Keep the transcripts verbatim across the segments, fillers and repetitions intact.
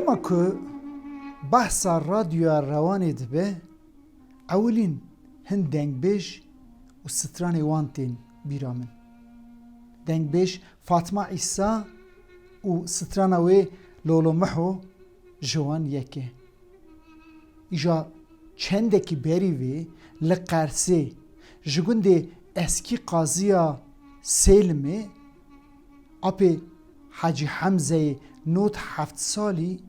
Dema ku behsa radyoya Rewanê dibe, ewilîn hin dengbêj û stranê wan tên bîra min. Dengbêj Fatma Îsa û strana wê Lolo Miho ji wan yek e. Îja çendekî berî vê li Qersê ji gundê Eskî Qaziya Sêlimê apê Hecî Hemzeyê nod heft salî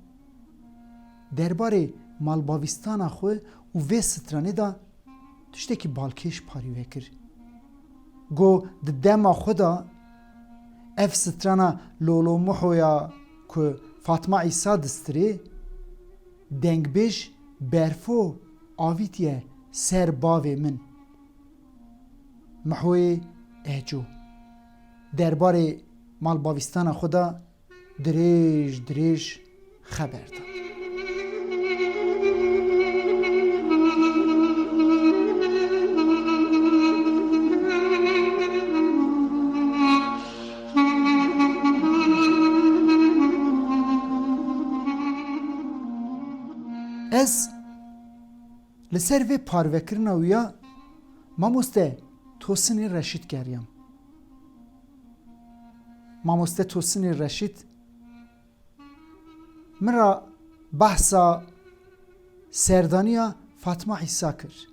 derbarê malbavîstana xwe û vê stranê de tiştekî balkêş parî vekir. Got, di dema xwe de ev strana Lolo Mihoya ku Fatma Îsa distirê, dengbêj Berfo avîtiye ser bavê min. Mihoyê Eco derbarê malbavîstana xwe de dirêj dirêj xeber da. Ez li ser vê parvekirina wî ya Mamoste Tosinê Reşîd geriyam. Mamoste Tosinê Reşîd min re behsa serdaniya Fatma Îsa kir.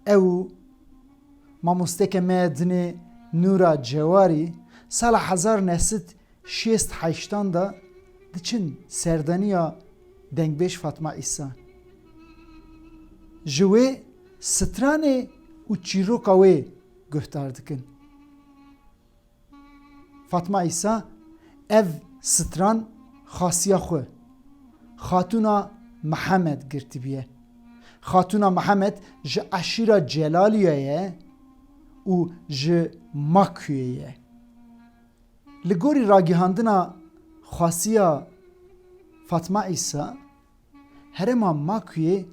Ew û mamosteke me dinê Nûra Cewarî sala hezar neh sed şêst heştan de diçin serdaniya dengbêj Fatma Îsa. Ji wê stranê û çîroka wê guhdar dikin. Fatma Îsa ev stran xasiya xwe, Xatûna Mihemed girtibiye. Xatûna Mihemed ji eşîra Celaliya ye û ji Makuyê ye. Li gorî ragihandina xasiya Fatma Îsa, herêma Makuyê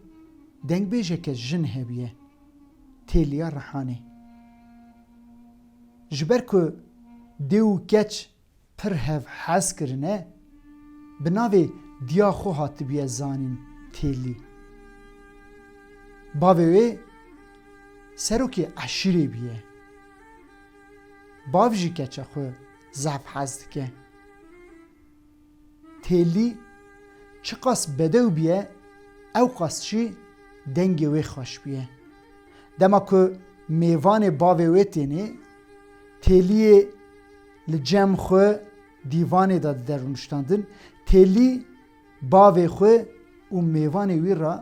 dengbêjeke jin hebiye, Têliya Rihanê. Ji ber ku dê û keç pir hev hez kirine, bi navê diya xwe hatibiye zanîn Têlî. Bavê wê serokê eşîrê biye. Bav jî keça xwe zehf hez dike. Têlî çiqas bedew biye, ewqas jî dengê wê xweş biye. Dema ku mêvanê bavê wê tênê, Têliyê li cem xwe dîvanê de dide rûniştandin, Têlî bavê xwe û mêvanê wî re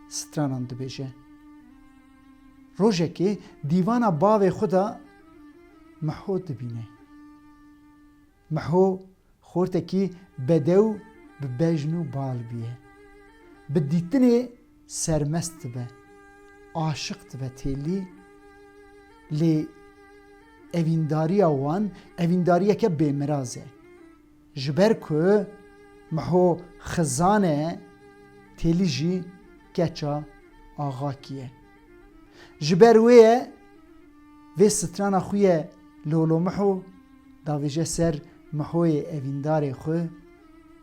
stranan dibêje. Rojekê dîvana bavê xwe de Miho dibîne. Miho xortekî bedew bi bejn û bal bûye. Bi dîtinê sermest dibe. Aşiq dibe Têlî, lê evîndariya wan evîndariyeke bêmiraz e. Ji ber ku Miho xizan e, Têlî jî keça axakî ye. Ji ber wê ye vê strana xwe ye Lolo Miho davêje ser Mihoyê evîndarê xwe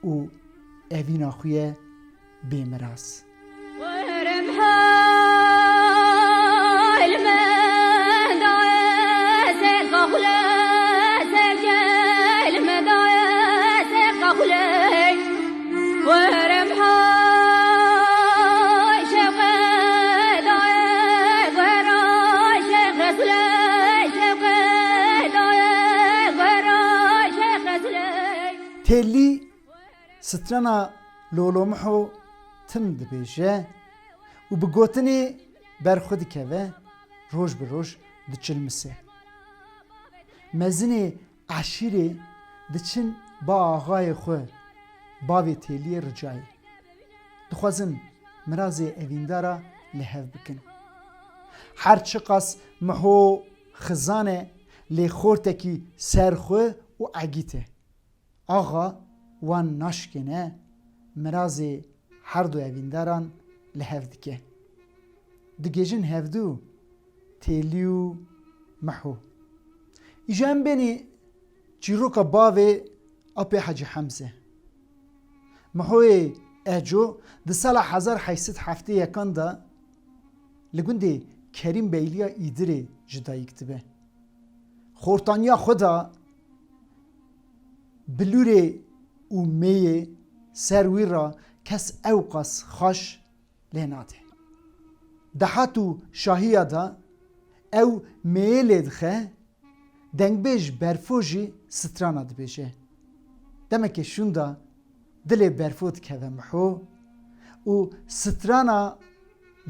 û evîna xwe ye bêmiraz. Têlî strana Lolo Miho tim dibêje û bi gotinê ber xwe dikeve, roj bi roj diçilmise. Mezinê eşîrê diçin ba axayê xwe, bavê Têliyê Ricayê. Dixwazin mirazê evîndara li hev bikin. Her çiqas Miho xizan e, lê xortekî serxwe û egît e. Axa wan naşkêne, mirazê her du evîndaran li hev dike. Digihêjin hevdu Têlî û Miho. Îja em bênî çîroka bavê Apê Hecî Hemze. Mihoyê Eco di sala hezar heyt sed heftê yekan de li gundê Kerîmbeyliya Îdirê ji dayik dibe. Xortaniya xwe de bilûrê û mêyê ser wî re kes ewqas xaş lê nade. Dehat û şahiya de ew mêyê lê dixe, dengbêj Berfo jî strana dibêje. Demekê şûnda dilê Berfo dikeve Miho û strana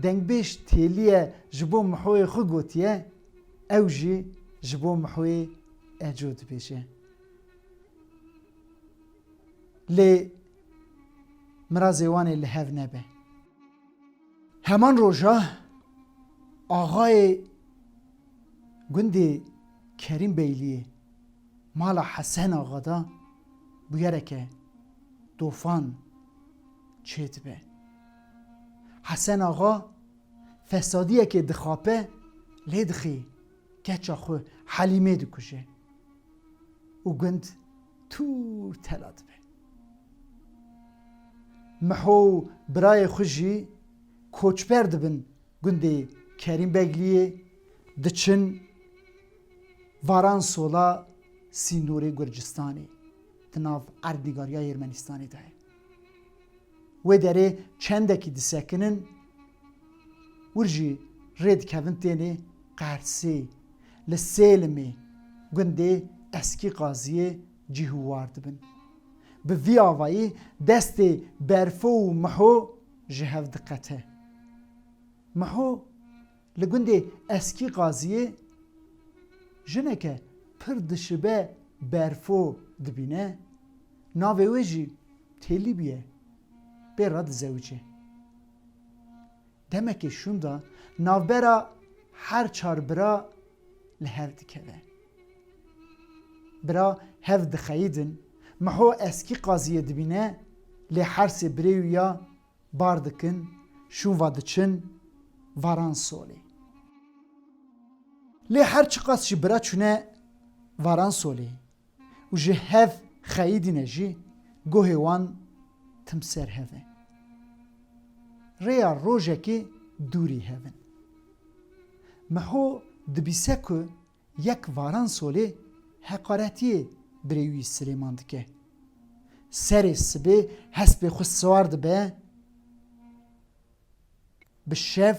dengbêj Têliye ji bo Mihoyê xwe gotiye, ew jî ji bo Mihoyê Eco dibêje. Lê mirazê wan ê li hev nebe. Heman roja axayê gundê Kerîmbeyliyê mala Hesen Axa de bûyereke dofan çêdibe. Hesen Axa fesadiyekê dixape, lê dixî keça xwe Helîmê dikuje û gund tûr tela dibe. Miho û birayê xwe jî koçber dibin gundê Kerîmbegliyê, diçin Varansola sînorê Gurcistanê, di nav erdnîgariya Ermenistanê de ye. Wê derê çendekî disekinin, wir jî rê dikevin tênê Qersê, li Sêlimê, gundê Eskî Qaziyê cih û war dibin. Bi vî avayî destê Berfo û Miho ji hev diqete. Miho li gundê Eskî Qaziyê jineke pir dişibe Berfo dibîne, navê wê jî Têlî bûye, pê re dizewice. Demekê şûnda navbera her çar bira li hev dikeve. Bira hev dixeyidin, Miho Eskî Qaziyê dibîne, lê her sê birê wî ya bar dikin, şûn va diçin Varansolê. Lê her çiqas jî bira çûne Varansolê û ji hev xeyidîne jî, guhê wan tim ser hev e. Rêya rojekê dûrî hev in. Miho dibîse ku yek Varansolê heqaretiyê birê wî Silêman dike. Serê sibê hespê xwe siwar dibe, bi şev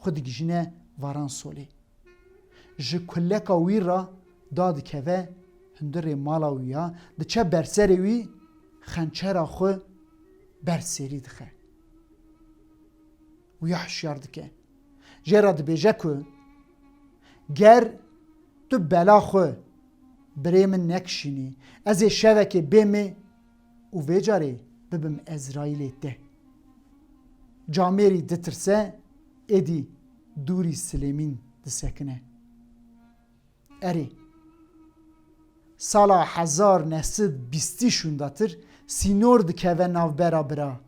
xwe digihîne Varansolê. Ji kuleka wî re dadikeve hundirê mala wî ya, diçe ber serê wî, xençera xwe ber serî dixe. Wî ya hişyar dike. Jê re dibêje ku, ger tu bela xwe birê min nekişînî, ez ê şevekê bêmê û vê carê bibim Ezraîlê te. Camêrî ditirse, êdî dûrî Silêmîn disekine. Erê, sala hezar neh sed bîstî şûndatir sînor dikeve navbera bira.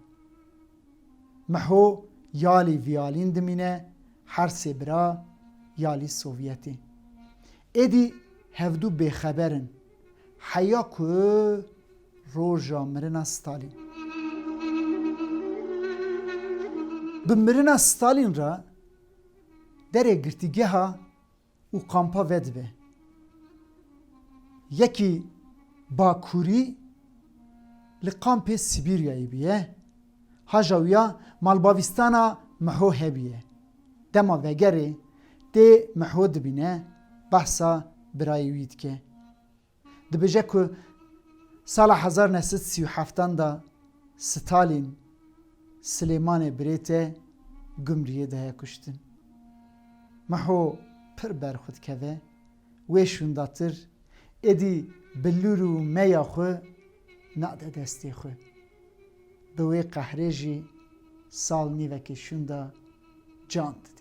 Miho yalî viyalîn dimîne, her sê bira yalî Sovyetê. Êdî hevdû bêxeber in. Heya ku roja mirina Stalîn. Bi mirina Stalîn re derê girtîgeha û kampa vedibe. Yekî Bakurî li kampê Sîbîryayê bûye, haja wî ya malbavîstana Miho hebûye. Dema vegerê tê Miho dibîne, behsa birayê wî dike. Dibêje ku sala hezar neh sed sî û heftan de Stalîn Silêmanê birê te Gumriyê daye kuştin. Miho pir ber xwe dikeve, wê şûndatir êdî bilûr û meya xwe nade destê xwe. Bi wê qehrê jî sal nîvekê şûnda can dide.